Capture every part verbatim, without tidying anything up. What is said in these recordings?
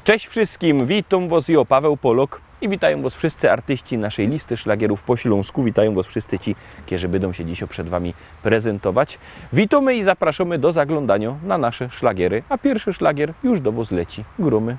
Cześć wszystkim, witōm wos, jo Paweł Polok i witajōm wos wszyscy artyści naszyj listy szlagierōw po ślōnsku. Witajōm wos wszyscy ci, kerzy bydōm sie dzisiej przed wami prezentować. Witōmy i zapraszōmy do zaglōndaniŏ na nasze szlagiery, a piyrszy szlagier już do wos leci. Grōmy.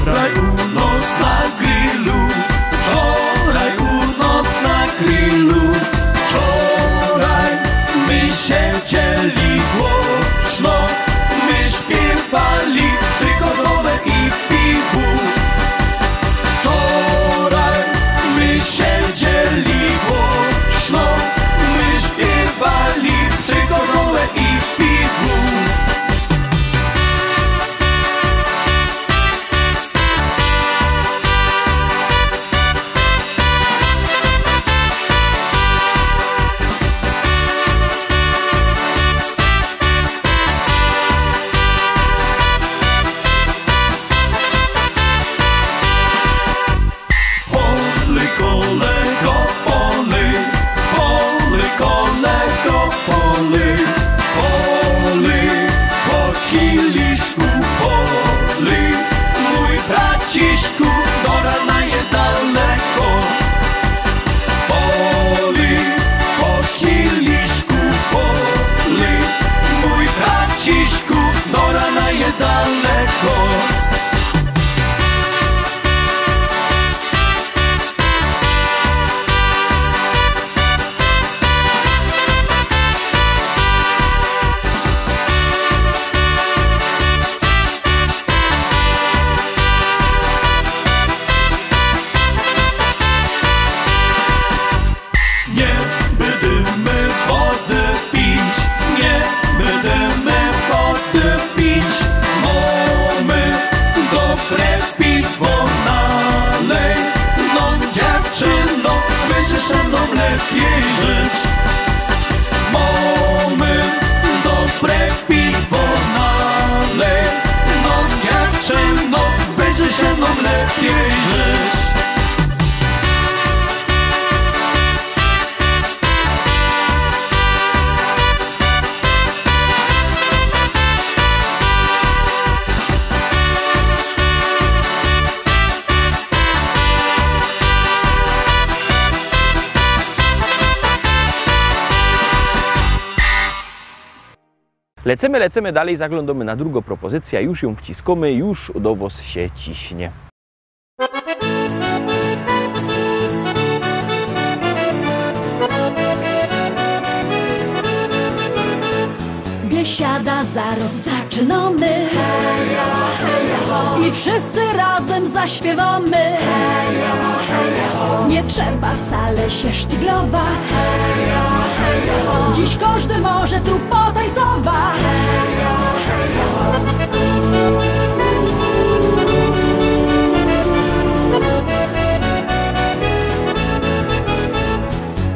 Wczoraj u nos na grillu, wczoraj u nos na grillu, wczoraj my siedzieli głośno, my śpiewali przy korzole i piwu. Wczoraj my siedzieli głośno, my śpiewali przy korzole i piwu. Poly, kolego, poly, poly, kolego, poly, poly, po kieliszku, poly, mój braciszku, do rana je daleko. Poly, po kieliszku, poly, mój braciszku, do rana je daleko. Nie bydymy wody pić, nie bydymy wody pić. Mōmy dobre piwo, nalej nōm, dziewczyno, bydzie sie nōm lepij żyć. Mōmy dobre piwo, nalej nōm, dziewczyno, bydzie sie nōm lepij żyć. Lecymy, lecymy dalij, zaglōndōmy na drugõ propozycyjõ, już jã wciskōmy, już do wos sie ciśnie. Biesiada zaroz zaczynōmy. Hejo, hejo, ho. I wszyscy razym zaśpiywōmy. Hejo, hejo, ho. Nie trzeba wcale sie sztyglować. Hejo, hejo, ho. Dziś kożdy może tu potańcować. Hejo, hejo, ho.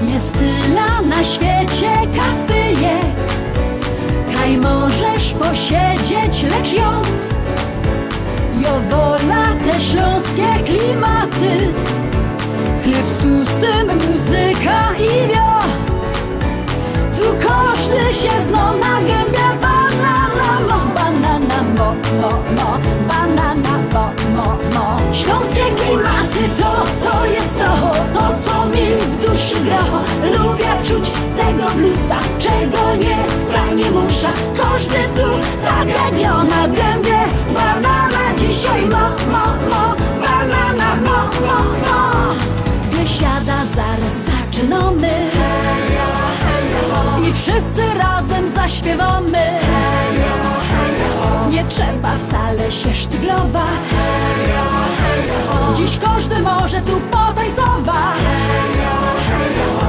Niy tōle na świecie kafelek, kaj możesz posiedzieć, lecz jŏ, jŏ wola te ślōnskie klimaty. Chlyb z tustym, muzyka i wio. Tu kożdy sie zno na gębie. Banana mo, banana mo, mo, mo, banana mo, mo, mo. Ślōnskie klimaty to, to je to, to, co mi w duszy gro. Lubiã czuć tego bluesa, czego niy chcã, niy muszã. Kożdy tu tak jak jŏ na gębie. Banana dzisiej mo, mo, mo, banana mo, mo, mo. Biesiada zaroz zaczynōmy. Hejo, hejo, ho. I wszyscy razym zaśpiywōmy. Hejo, hejo, ho. Niy trzeba wcale sie sztyglować. Hejo, hejo, ho. Dziś kożdy może tu potańcować. Hejo, hejo, ho.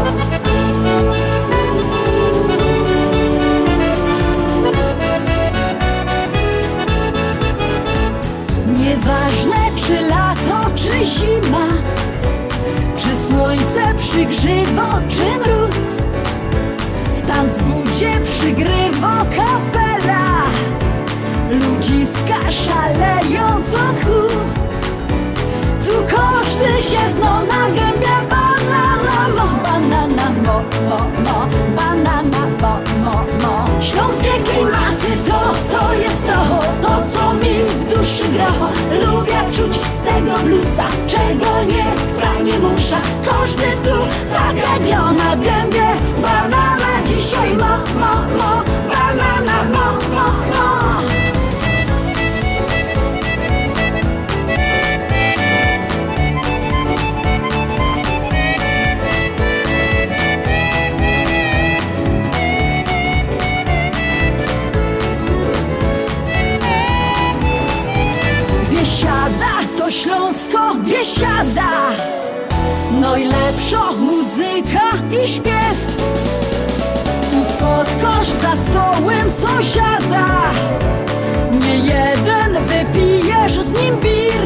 Słońce przigrziywo czy mrōz, w tancbudzie przigrywo kapela. Ludziska szalejōm co tchu. Tu kożdy sie zno na gymie. Banana mo, banana mo, mo, mo, banana mo, mo, mo. Ślōnskie klimaty to, to je to, to co mi w duszy gra. Lubiã czuć tego bluesa, czego niy chca, niy musza. Kożdy tu tak jak jŏ na gymie. Banana dzisiej mo, mo, mo, banana mo, mo, mo. Biesiada to ślōnsko biesiada. Nojlepszŏ muzyka i śpiyw. Tu spotkosz za stołym sōsiada. Niy jedyn wypijesz z nim bir.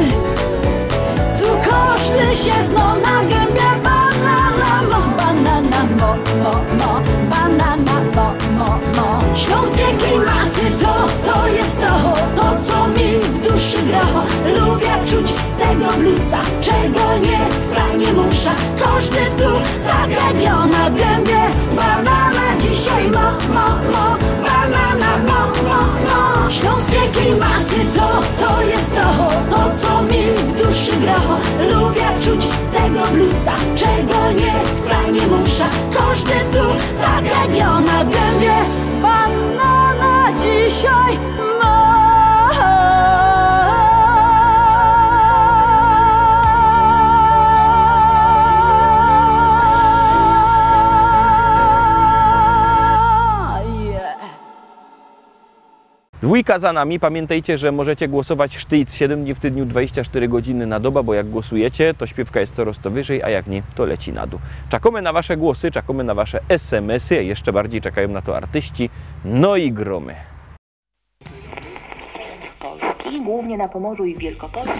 Tu kożdy sie zno na gymie. Banana mo, banana mo, mo, mo, banana mo, mo, mo. Ślōnskie klimaty to, to je to, to co mi w duszy gra. Lubiã czuć tego bluesa, czego niy chca, niy musza. Kożdy tu tak jak jŏ na gymie. Banana dzisiej mo, mo, mo, banana mo, mo, mo. Ślōnskie klimaty to, to je to, to co mi w duszy gra. Lubiã czuć tego bluesa, czego niy chca, niy musza. Kożdy tu tak jak jŏ na gymie. Banana dzisiej mo. Dwójka za nami. Pamiętajcie, że możecie głosować sztyjc siedym dni w tygodniu, dwadzieścia cztery godziny na dobę, bo jak głosujecie, to śpiewka jest coraz to wyżej, a jak nie, to leci na dół. Czekamy na wasze głosy, czekamy na wasze S M S-y, a jeszcze bardziej czekają na to artyści. No i gromy. Polski, głównie na Pomorzu i w Wielkopolsce.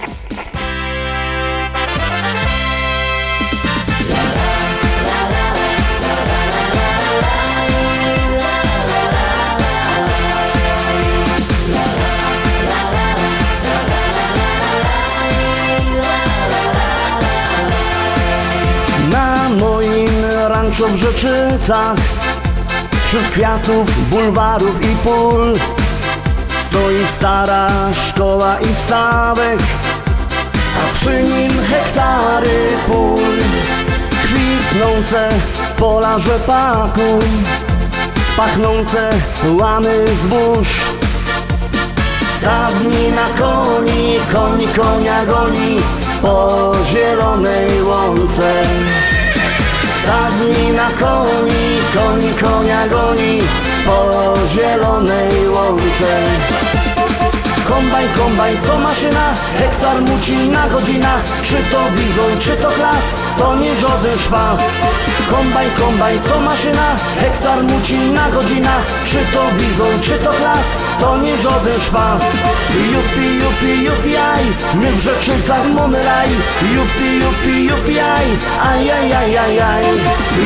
Na moim ranczu w Rzeczycach, wśród kwiatów, bulwarów i pól, stoi stara szkoła i stawek, a przy nim hektary pól. Kwitnące pola rzepaku, pachnące łany zbóż. Stadnina koni, koni konia goni po zielonej łące. Stadnina koni, koni konia goni po zielonej łące. Kombajn, kombajn to maszyna, hektar muci na godzinã. Czy to bizōn, czy to klas, to niy żŏdyn szpas. Kombajn, kombajn to maszyna, hektar muci na godzinã. Czy to bizōn, czy to klas, to niy żŏdyn szpas. Jupi, jupi, jupi, aj, my w Rzeczycach mōmy raj. Jupi, jupi, jupi, aj, aj, aj, aj, aj.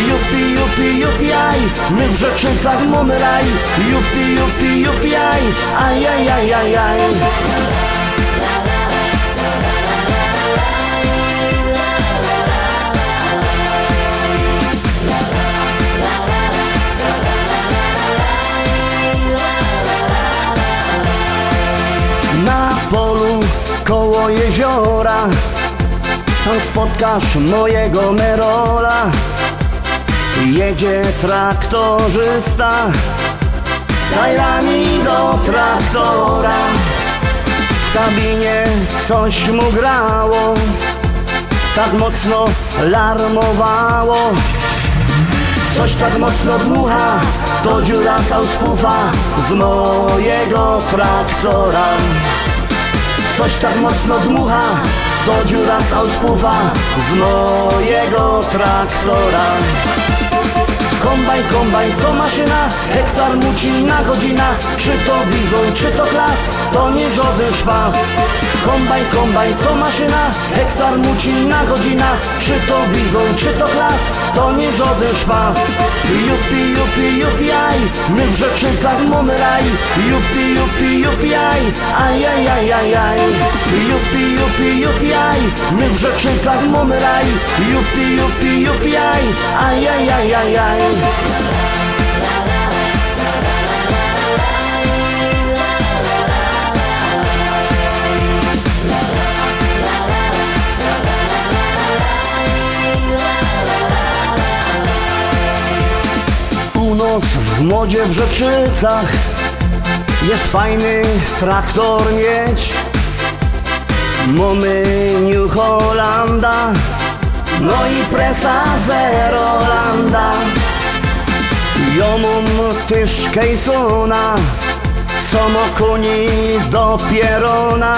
Jupi, jupi, jupi, aj, my w Rzeczycach mōmy raj. Jupi, jupi, jupi, aj, aj, aj, aj, aj, aj. Na polu koło jeziora, tam spotkasz mojego Merola. Jedzie traktorzysta z tajlami do traktora. W kabinie coś mu grało, tak mocno larmowało. Coś tak mocno dmucha, to dziura z auspufa z mojego traktora. Coś tak mocno dmucha, to dziura z auspufa z mojego traktora. Kombajn, kombajn to maszyna, hektar muci na godzinã. Czy to bizōn, czy to klas, to niy żodyn szpas. Kombajn, kombajn to maszyna, hektar muci na godzinã. Czy to bizōn, czy to klas, to niy żodyn szpas. Jupi, jupi, jupi, aj, my w Rzeczyńcach mōmy raj. Jupi, jupi, jupi, aj, aj, aj, aj, aj, aj. Jupi, jupi, jupi, aj, my w Rzeczyńcach mōmy raj. Jupi, jupi, jupi, aj, aj, aj, aj, aj, aj. U nos w modzie w Rzeczycach je fajny traktor mieć. Mōmy New Hollanda, no i presa Zerolanda. Jŏ mōm tyż Kejsona, co mo kōni do pierōna.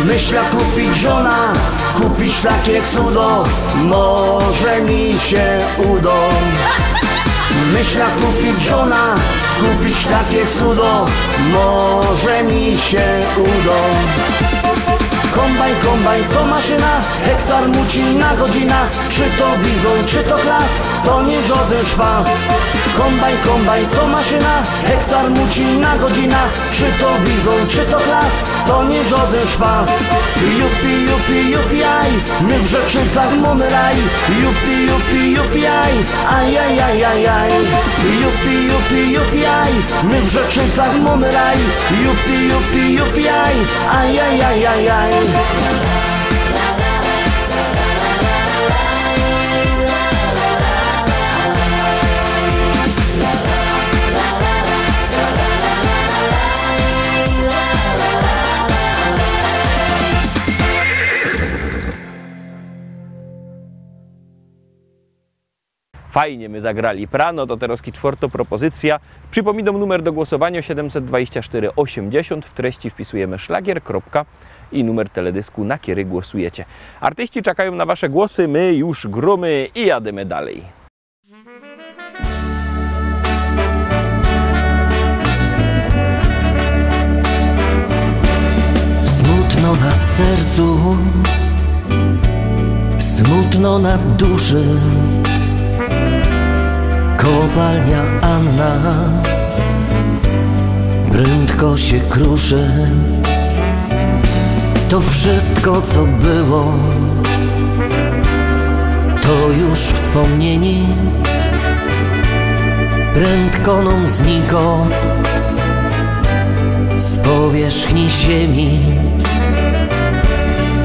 Myśla kupić żona, kupić takie cudo, może mi sie udo. Myśla kupić żona, kupić takie cudo, może mi sie udo. Kombajn, kombajn to maszyna, hektar muci na godzinã. Czy to bizōn, czy to klas, to niy żodyn szpas. Kombajn, kombajn to maszyna, hektar muci na godzinã. Czy to bizōn, czy to klas, to niy żodyn szpas. Jupi, jupi, jupi, aj, my w Rzeczyńcach mōmy raj. Jupi, jupi, jupi, aj, aj, aj, aj, aj, aj. Jupi, jupi, jupi, aj, my w Rzeczyńcach mōmy raj. Jupi, jupi, jupi, aj, aj, aj, aj, aj, aj. Fajnie my zagrali, pra? No to terŏz czwortŏ propozycyjŏ. Przipōminōm numer do głosowanio: siedymset dwadzieścia sztyry ôziymdziesiōnt. W treści wpisujymy szlagier, kropka i numer teledysku, na kery głosujecie. Artyści czekajōm na wasze głosy, my już grōmy i jadymy dalej. Smutno na sercu, smutno na duszy. Kopalnia Anna prędko się kruszy. To wszystko, co było, to już wspomnienie. Prędko nam znikło z powierzchni ziemi.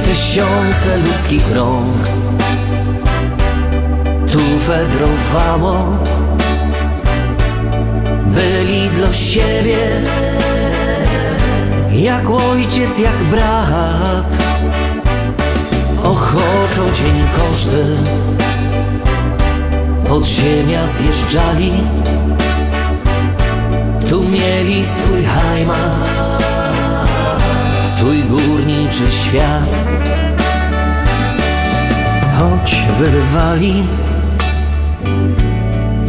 Tysiące ludzkich rąk tu fedrowało. Byli dla siebie jak ojciec, jak brat. Ochoczo dzień kożdy pod ziemia zjeżdżali. Tu mieli swój hajmat, swój górniczy świat. Choć wyrywali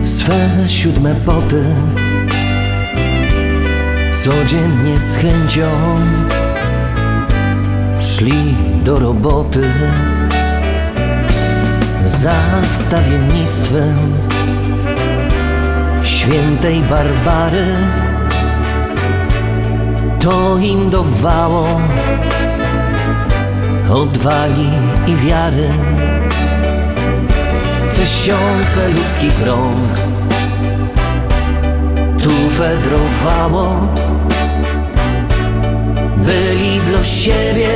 swe siódme poty, codziennie z chęcią szli do roboty. Za wstawiennictwem świętej Barbary to im dawało odwagi i wiary. Tysiące ludzkich rąk tu fedrowało. Byli dla siebie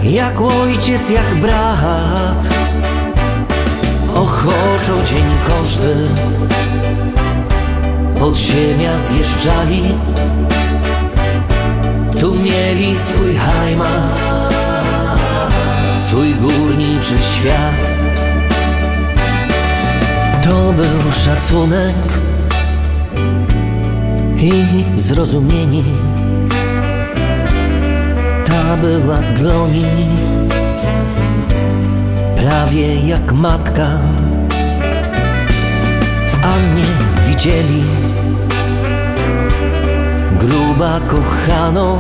jak ojciec, jak brat. Ochoczo dzień kożdy pod ziemia zjeżdżali. Tu mieli swój hajmat, swój górniczy świat. To był szacunek i zrozumienie. Ta była dla nich prawie jak matka. A mie widzieli, gruba kochano,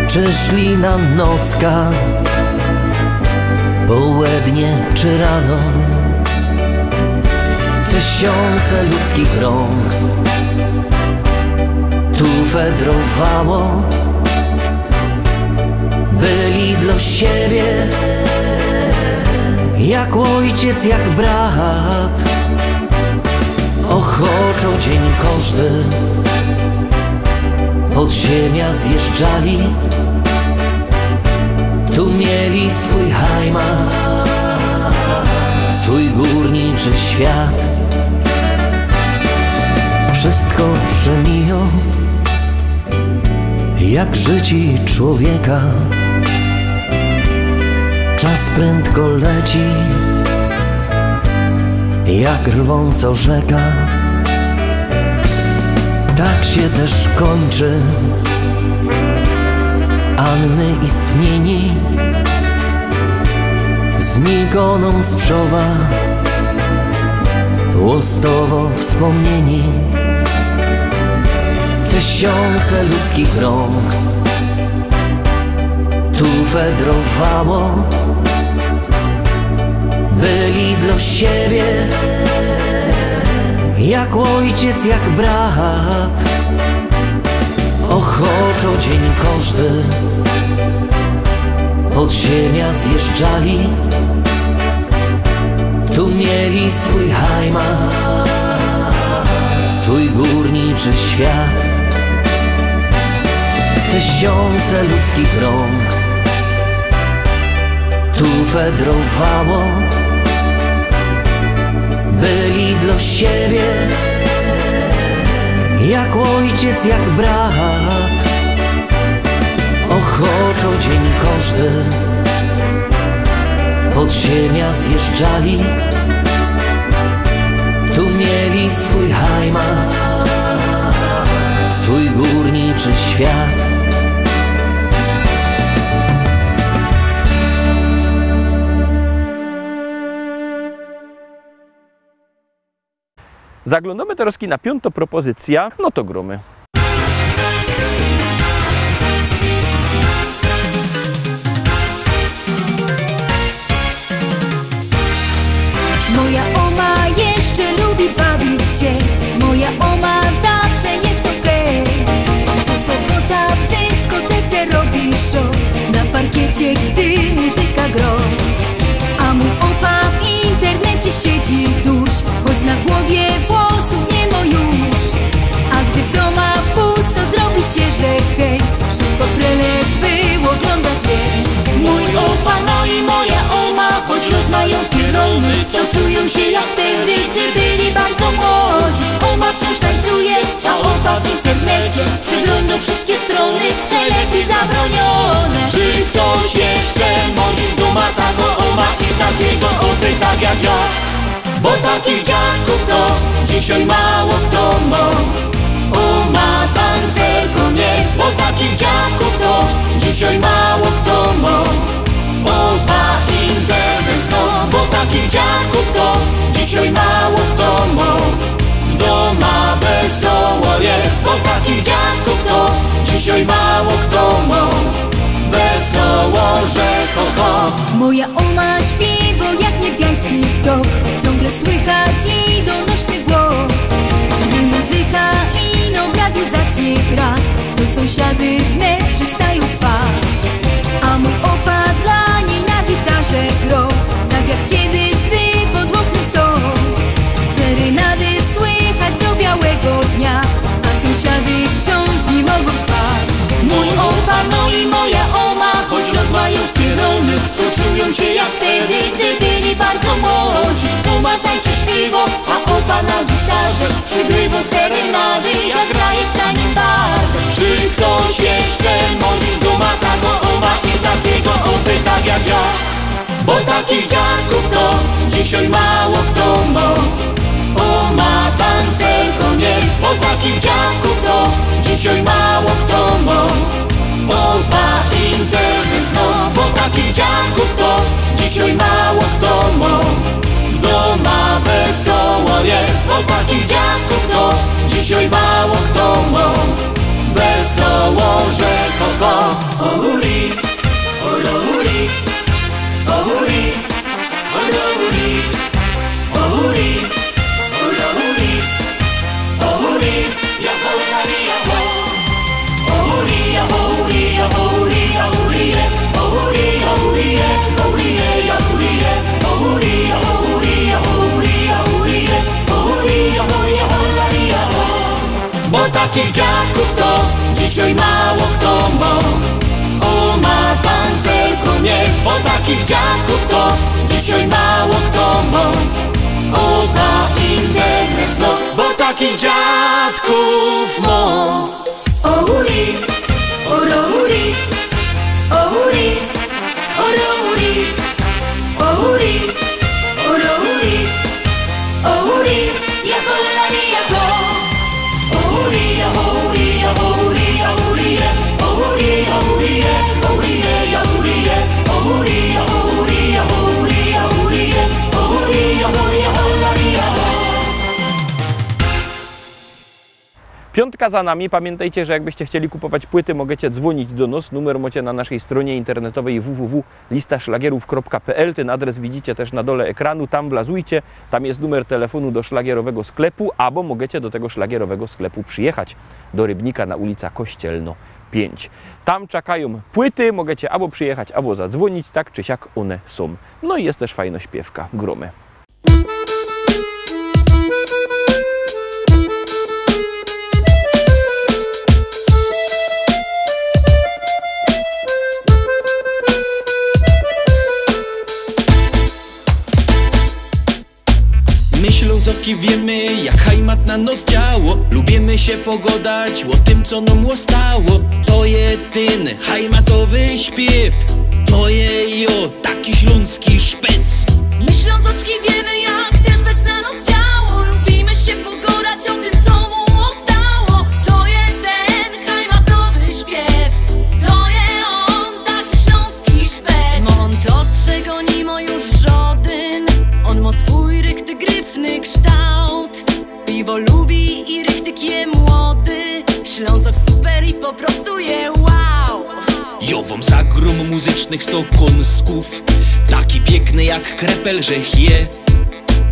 czy szli na nocka, połednie czy rano. Tysiōnce ludzkich rōng tu fedrowało, byli dlŏ siebie jak ôjciec, jak brat. Ochoczo dziyń kożdy pod ziymia zjeżdżali. Tu mieli swōj hajmat, swōj gōrniczy świat. Wszysko przemijŏ jak życi człowieka. Czas prędko leci, jak rwōnco rzeka. Tak sie tyż kōńczy Anny istniynie. Znikōnōm z przowa ôstało wspōmniynie. Tysiōnce ludzkich rōng tu fedrowało, byli dlŏ siebie jak ôjciec, jak brat. Ochoczo dziyń kożdy pod ziymia zjeżdżali. Tu mieli swōj hajmat, swōj gōrniczy świat. Tysiōnce ludzkich rōng tu fedrowało, byli dlŏ siebie jak ôjciec, jak brat. Ochoczo dziyń kożdy pod ziymia zjeżdżali. Tu mieli swōj hajmat, swōj gōrniczy świat. Zaglōnōmy terŏz na piōntŏ propozycyjŏ, no to grōmy. Moja ôma jeszcze lubi bawić sie. Moja ôma zawsze jest okej. Co sobota w dyskotece robi show. Na parkiecie, gdy muzyka gro. A mōj ôpa w internecie siedzi duś, choć na głowie włosōw niy mo już. A gdy w dōma pusto, zrobi sie, że hej, szukŏ frelek, by ôglōndać dzień. Mōj ôpa, no i moja ôma, choć rozmajŏ pierōny, to czujōm sie jak wtedy, gdy byli bardzo młodzi. Ôma wciōż tańcuje, a ôpa w internecie przeglōndŏ wszyjske strōny, nojlepij zabrōniōne. Czy ftoś jeszcze mo dziś dōma takigo ôma i takigo ôpy tak jak jŏ? Bo takich dziadkōw to dzisiej mało fto mo. Ôma tancerkōm jest, bo takich dziadkōw to dzisiej mało fto mo. Ôpa internet zno, bo takich dziadkōw to dzisiej mało fto mo. W dōma wesoło jest, bo takich dziadkōw to dzisiej mało fto mo. Wesoło, że ho, ho. Moja ôma śpiywŏ jak niebiański ptŏch. Ciōngle słychać ji donośny głos. Gdy muzyka ino w radiu zacznie grać, to sōmsiady wnet przestajōm spać. A mōj ôpa dlŏ nij na gitarze gro, tak jak kejś, gdy pod ôknōm stōm. Serenady słychać do białego dnia, a sōmsiady wciōż niy mogōm spać. Mōj ôpa, no i moja ôma, choć rozmajōm pierōny, to czujōm sie jak wtedy, gdy byli bardzo młodzi. Ôma tańci, śpiywŏ, a ôpa na gitarze przygriwŏ serenady, jak graje w tanim barze. Czy ftoś jeszcze mo dziś dōma takigo ôma i takigo ôpy tak jak jŏ? Bo takich dziadkōw to dzisiej mało fto mo. Ôma tancerkōm jest, bo takich dziadkōw to dzisiej mało fto mo. Ôpa internet zno, bo takich dziadkōw to dzisiej mało fto mo. W dōma wesoło Takich dziadków to dzisiej mało kto mŏ. Oma pancerkōm je, bo takich dziadków to dzisiej mało kto mŏ. Oba internet znŏ, bo takich dziadków mŏ. O uri, o ro uri, o uri, o ro uri, o uri, o ro uri, o uri, ja ho la ri ja ho. O uri, ja ho uri, ja ho uri, ja uri, je. O uri, ja ho uri, ja uri, je. O uri, ja ho uri, ja uri, ja uri, je. O uri, ja ho uri, ja uri, ja uri, je. O uri, ja ho, ja ho la ri ja ho. Piōntka za nami. Pamiętajcie, że jakbyście chcieli kupować płyty, możecie dzwonić do nos. Numer macie na naszej stronie internetowej w w w lista szlagierów kropka p l. Ten adres widzicie też na dole ekranu. Tam wlazujcie. Tam jest numer telefonu do szlagierowego sklepu, albo możecie do tego szlagierowego sklepu przyjechać do Rybnika na ulica Kościelno pięć. Tam czekają płyty, możecie albo przyjechać, albo zadzwonić, tak czy siak one są. No i jest też fajna śpiewka, gromy. My Ślōnzoki wiymy, jak hajmat na nos działo. Lubiymy sie pogodać ô tym, co nōm ôstało. To je tyn hajmatowy śpiew, to je jo taki ślōnski szpec. My Ślōnzoczki wiymy, jak te szpec na nos działo. Lubiymy sie pogodać ô tym, co mōm ôstało. To je tyn hajmatowy śpiew, to je ôn taki ślōnski szpec. Ôn to, czego ni mŏ już żŏdyn. Ôn mŏ swōj richtig gryfny ksztołt. Piwo lubi i richtig je młody. Ślōnzok super i po prostu je wow. Jo wōm zagrōm muzycznych sto kōnskōw, taki piykny jak krepel żech je.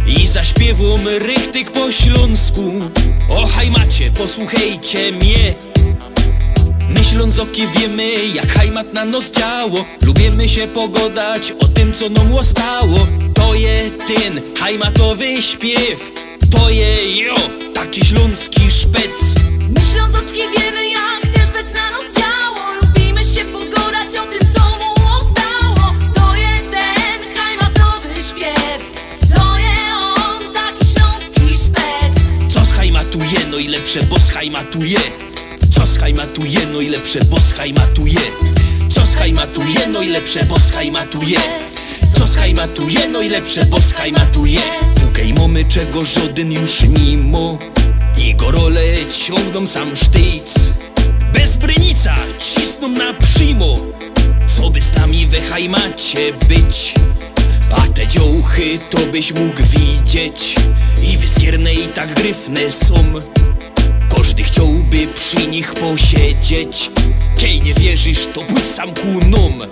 I zaśpiywōm richtig po ślōnsku. Ô hajmacie, posłuchejcie mie. My Ślōnzoki wiymy, jak hajmat na nos działo. Lubiymy sie pogodać ô tym, co nōm ôstało. To je tyn hajmatowy śpiew, to je jo taki ślōnski szpec. My Ślōnzoczki wiymy, jak te szpec na nos działo. Lubiymy sie pogodać ô tym, co mōm ôstało. To je tyn hajmatowy śpiew, to je ôn taki ślōnski szpec. Co z hajmatu je nojlepsze, bo z hajmatu je. Co z hajmatu je nojlepsze, bo z hajmatu je. Co z hajmatu je nojlepsze, bo z hajmatu je. Co z hajmatu je nojlepsze, bo z hajmatu je. Pukej mōmy, czego żŏdyn już ni mŏ. Jego role ciōngnōm sam sztyjc. Bez brynica cisnōm na przimo. Co by z nami we hajmacie być? A te dziołchy to byś mōg widzieć. I wyskierne, i tak gryfne sōm. Kożdy chciołby przi nich posiedzieć. Kej niy wierzisz, to pōdź sam ku nōm.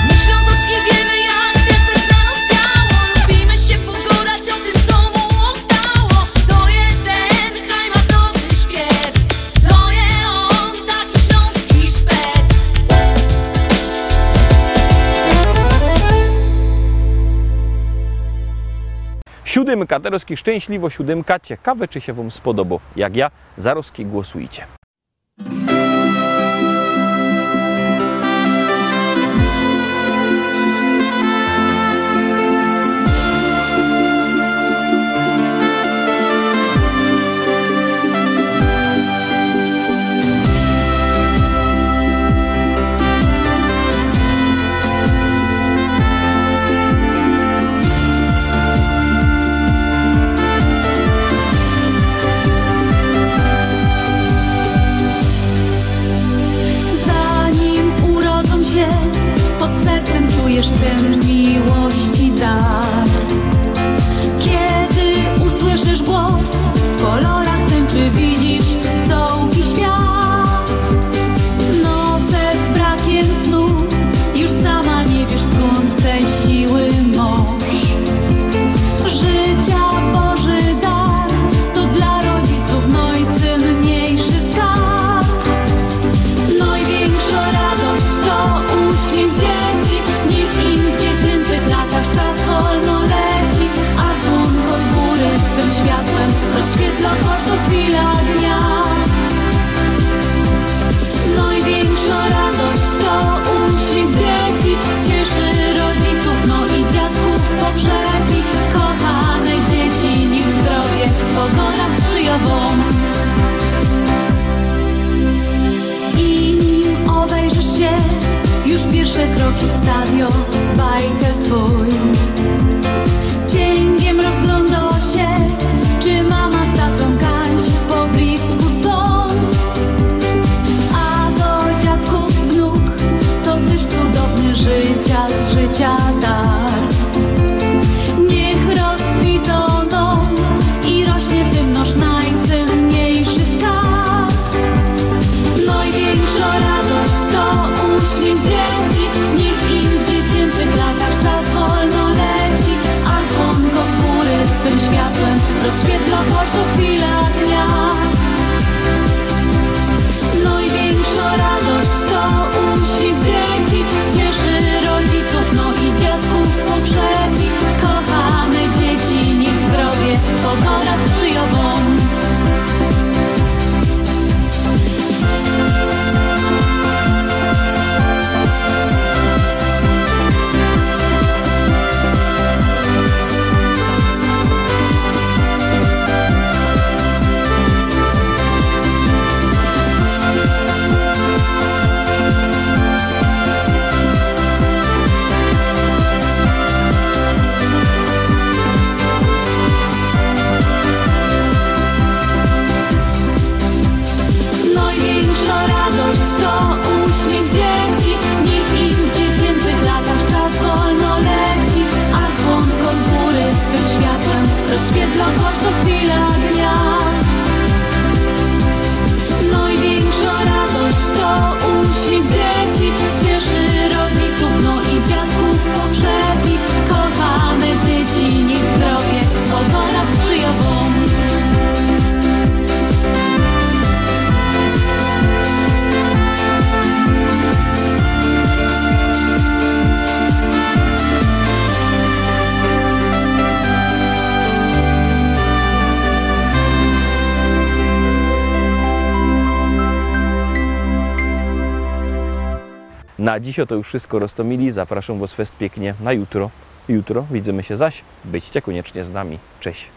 My Ślōnzoczki wiymy, jak te szpec na nos działo. Lubiymy sie pogodać ô tym, co mōm ôstało. To je tyn hajmatowy śpiew, to je ôn taki ślōnski szpec. Siódymka, terŏz szczęśliwŏ siódymka. Ciekawe, czy sie wōm spodobo. Jak ja, zarŏzki głosujcie. Już piyrwsze kroki stawio bajker twōj. Ciyngiym rozglōndo sie, czy mama z tatōm gaś w poblisku sōm. A do dziadkōw wnuk to tyż cudowny życia z życia dar. Niych rozkwitōm i rośnie tym nosz nojcynniejszy skarb. Nojwiynkszŏ radość to uśmiych dzieci, niych im w dzieciynczych latach czas wolno leci, a słōnko z gōry swym światłym rozświetlo kożdŏ chwila dnia. Nojwiynkszŏ radość to uśmiych dzieci, cieszy rodzicōw, no i dziadkōw pogrzebik. Kochane dzieci, niych zdrowie to do nas przijŏwōm. Nojwiynkszŏ radość to uśmiych dzieci, niych im w dzieciynczych latach czas wolno leci, a słōnko z gōry swym światłym rozświetlo kożdŏ chwila dnia. Nojwiynkszŏ radość to uśmiych dzieci, cieszy rodzicōw, no i dziadkōw pogrzebik. Kochane dzieci, niych zdrowie to do nas przijŏwōm. Na dzisiej to już wszystko, Roztomili. Zapraszōm wŏs fest piyknie na jutro. Jutro widzymy sie zaś. Bydźcie kōniecznie z nami. Cześć.